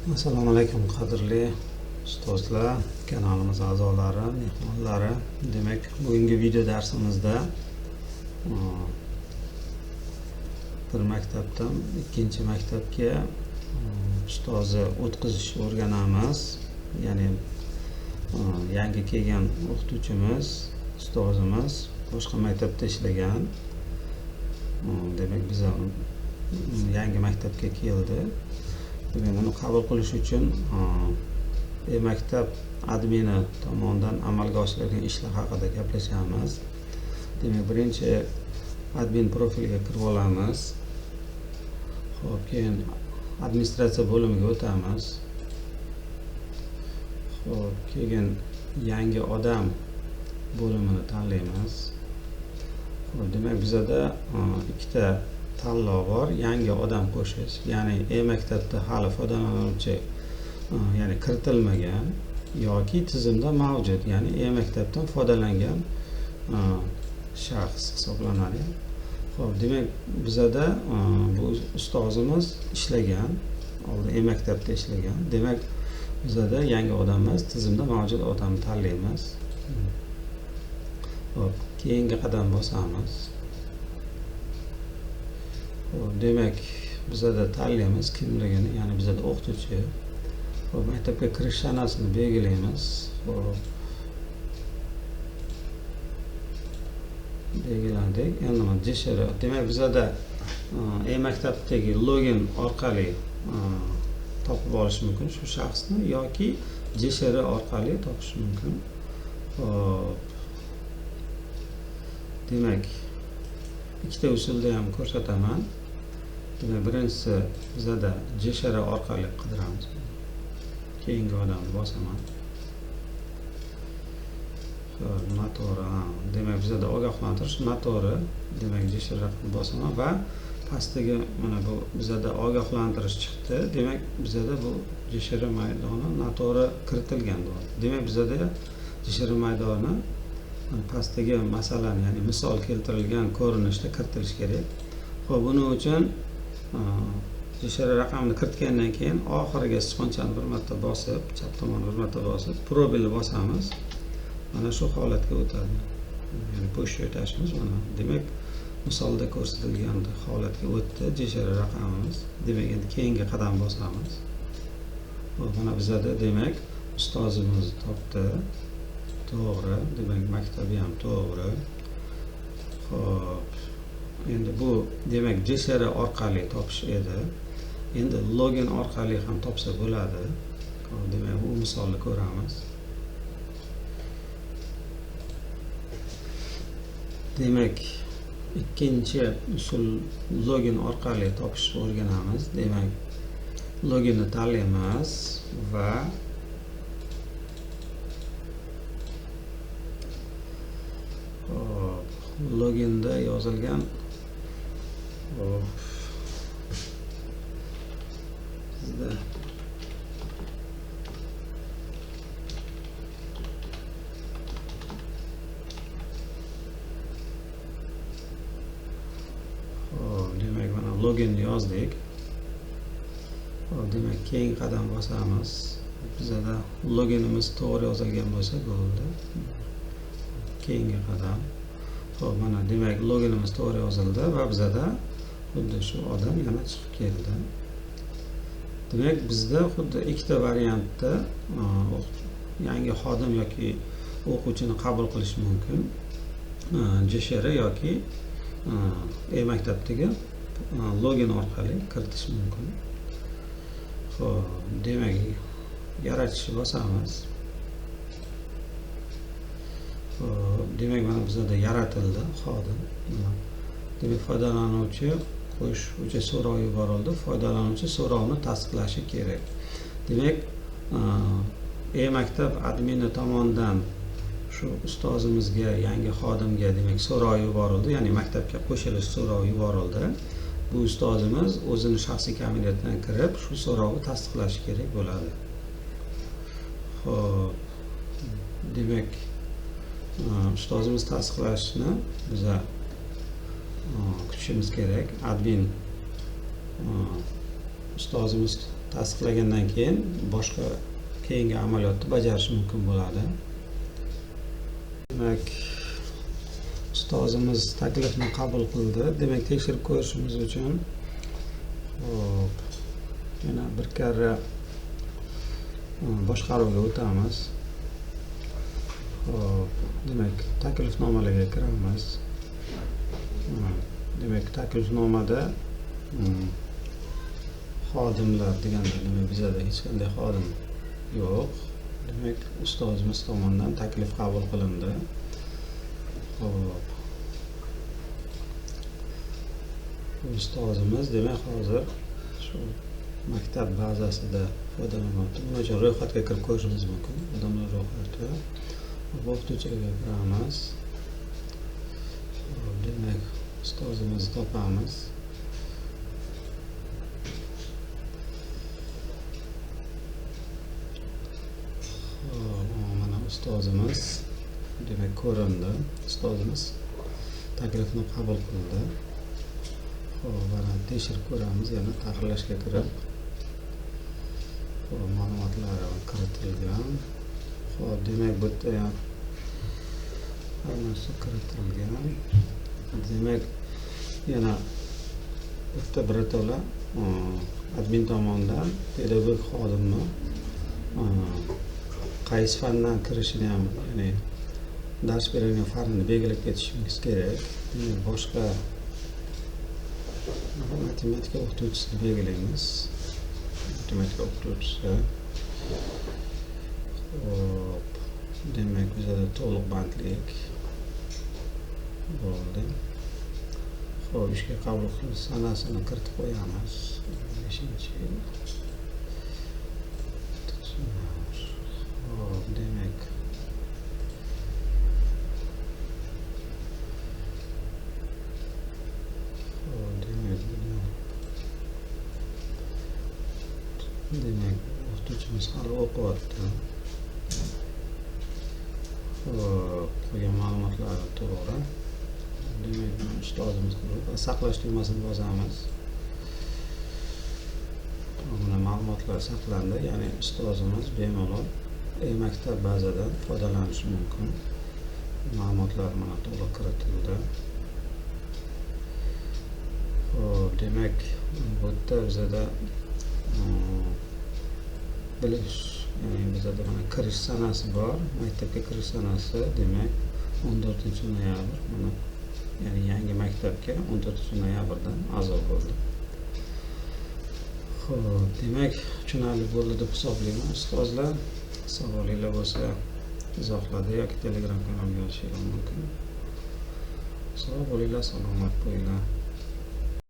Assalomu alaykum qadrli ustozlar, kanalimiz a'zolari, mehmonlari. Demak, bugungi video darsimizda bir maktabdan ikkinchi maktabga ustozni o'tkazishni o'rganamiz. Ya'ni yangi kelgan o'qituvchimiz, ustozimiz boshqa maktabda ishlagan. Demak, biz yangi maktabga keldi. Demak, uni qabul qilish uchun e-maktab admini tomonidan amalga oshirilgan ishlar haqida gaplashamiz. Demak, birinchi admin profiliga kirib olamiz. Xo'p, keyin administratsiya bo'limiga o'tamiz. Xo'p, keyin yangi odam bo'limini tanlaymiz. Xo'p, demak, bizada ikkita tanlov bor. Yangi odam qo'shish, ya'ni e-maktabda hali foydalanuvchi, ya'ni kiritilmagan yoki tizimda mavjud, ya'ni e-maktabdan foydalangan shaxs hisoblanadi. Xo'p, demak, bizada bu ustozimiz ishlagan, oldin e-maktabda ishlagan. Demak, bizada yangi odam emas, tizimda mavjud odamni tanlaymiz. Xo'p, keyingi qadam bosamiz. Xo'p, demak, bizada tanlaymiz kimligini, ya'ni bizada o'qituvchi. Xo'p, maktabga kirish sanasini belgilaymiz. Xo'p, belgilandik. Endi mana JSR. Demak, bizada e-maktabdagi login orqali topib olish mumkin shu shaxsni yoki JSR orqali topish mumkin. Xo'p, demak, ikkita usulda ham ko'rsataman. Demak, birinchisi bizada JSR orqali qidiramiz. Keyingi odamni bosaman. Xo'p, noto'g'ri. Demak, bizada ogohlantirish noto'g'ri. Demak, JSR raqamini bosaman va pastdagi mana bu bizada ogohlantirish chiqdi. Demak, bizada bu JSR maydoni noto'g'ri kiritilgan. Demak, bizada JSR maydoni pastdagi masalani, ya'ni misol keltirilgan ko'rinishda kiritilishi kerak. Xo'p, buning uchun JSR raqamini kiritgandan keyin oxiriga sichqonchani bir marta bosib, chap tomonni bir marta bosib, probelni bosamiz. Mana shu holatga o'tadi. Ya'ni bo'sh joy tashlaymiz mana. Demak, misolda ko'rsatilgan holatga o'tdi JSR raqamimiz. Demak, endi keyingi qadam bosamiz. Xo'p, mana bizada demak ustozimiz topdi. To'g'ri, demak maktabi ham to'g'ri. Xo'p, endi bu demak JSR orqali topish edi. Endi login orqali ham topsa bo'ladi. Xo'p, demak bu misolni ko'ramiz. Demak, ikkinchi usul login orqali topishni o'rganamiz. Demak, loginni tanlaymiz va loginda yozilgan bizda demak mana loginni yozdik. Demak, keyingi qadam bosamiz. Bizada loginimiz to'g'ri yozilgan bo'lsa bo'ldi. Keyingi qadam. Xo'p, mana demak loginimiz to'g'ri yozildi va bizada xuddi shu odam yana chiqib keldi. Demak, bizda xuddi ikkita variantda yangi xodim yoki o'quvchini qabul qilish mumkin. JSR yoki e-maktabdagi login orqali kiritish mumkin. Xo'p, demak, yaratishni bosamiz. Demak, mana bizada yaratildi xodim. Demak, foydalanuvchi qo'shuvchi so'rov yuborildi. Foydalanuvchi so'rovni tasdiqlashi kerak. Demak, e-maktab admini tomonidan shu ustozimizga, yangi xodimga demak so'rov yuborildi, ya'ni maktabga qo'shilish so'rovi yuborildi. Bu ustozimiz o'zini shaxsiy kabinetidan kirib, shu so'rovni tasdiqlashi kerak bo'ladi. Xo'p, demak, ustozimiz tasdiqlashni biza kutishimiz kerak. Admin ustozimiz Tasdiqlagandan keyin boshqa keyingi amaliyotni bajarish mumkin bo'ladi. Demak, ustozimiz taklifni qabul qildi. Demak, tekshirib ko'rishimiz uchun hop, yana bir karra boshqaruvga o'tamiz. Hop, demak, taklifnomalarga kiramiz. Demak, taklifnomada xodimlar deganda, demak, bizada hech qanday xodim yo'q. Demak, ustozimiz tomonidan taklif qabul qilindi. Xo'p. Ustozimiz demak hozir shu maktab bazasida foydalanyapti. Buning uchun ro'yxatga kirib ko'rishimiz mumkin. Odamlar ro'yxati. O'qituvchiga kiramiz. Xo'p, demak, ustozimizni topamiz. Mana ustozimiz demak ko'rindi. Ustozimiz taklifni qabul qildi. Xo'p, mana tekshirib ko'ramiz, yana tahrirlashga kirib. Xo'p, ma'lumotlar kiritilgan. Xo'p, demak bu yerda ham hammasi kiritilgan. Demak, yana bu yerda birato'la admin tomonidan pedagog xodimni qaysi fandan kirishini ham, ya'ni dars beradigan fanni belgilab ketishimiz kerak. Demak, boshqa matematika o'qituvchisini belgilaymiz. Matematika o'qituvchisi. Xo'p, demak, bizada to'liq bandlik bo'ldi. Xo'p, ishga qabul qilish sanasini kiritib qo'yamiz. 5-yil. Xo'p, demak, demak, o'qituvchimiz hali o'qiyapti. Xo'p, qolgan ma'lumotlari to'g'ri. Demak, ustozimiz saqlash tugmasini bosamiz. Mana ma'lumotlar saqlandi, ya'ni ustozimiz bemalol e-maktab bazadan foydalanishi mumkin. Ma'lumotlar mana to'liq kiritildi. Xo'p, demak, bu yerda bizada bilish, ya'ni bizada mana kirish sanasi bor, maktabga kirish sanasi, demak 14 noyabr, mana ya'ni yangi maktabga 14 noyabrdan a'zo bo'ldi. Xo'p, demak, tushunarli bo'ldi deb hisoblayman ustozlar. Savolinglar bo'lsa izohlarda yoki Telegram kanalimga yozishingiz mumkin. Sog' bo'linglar, salomat bo'linglar.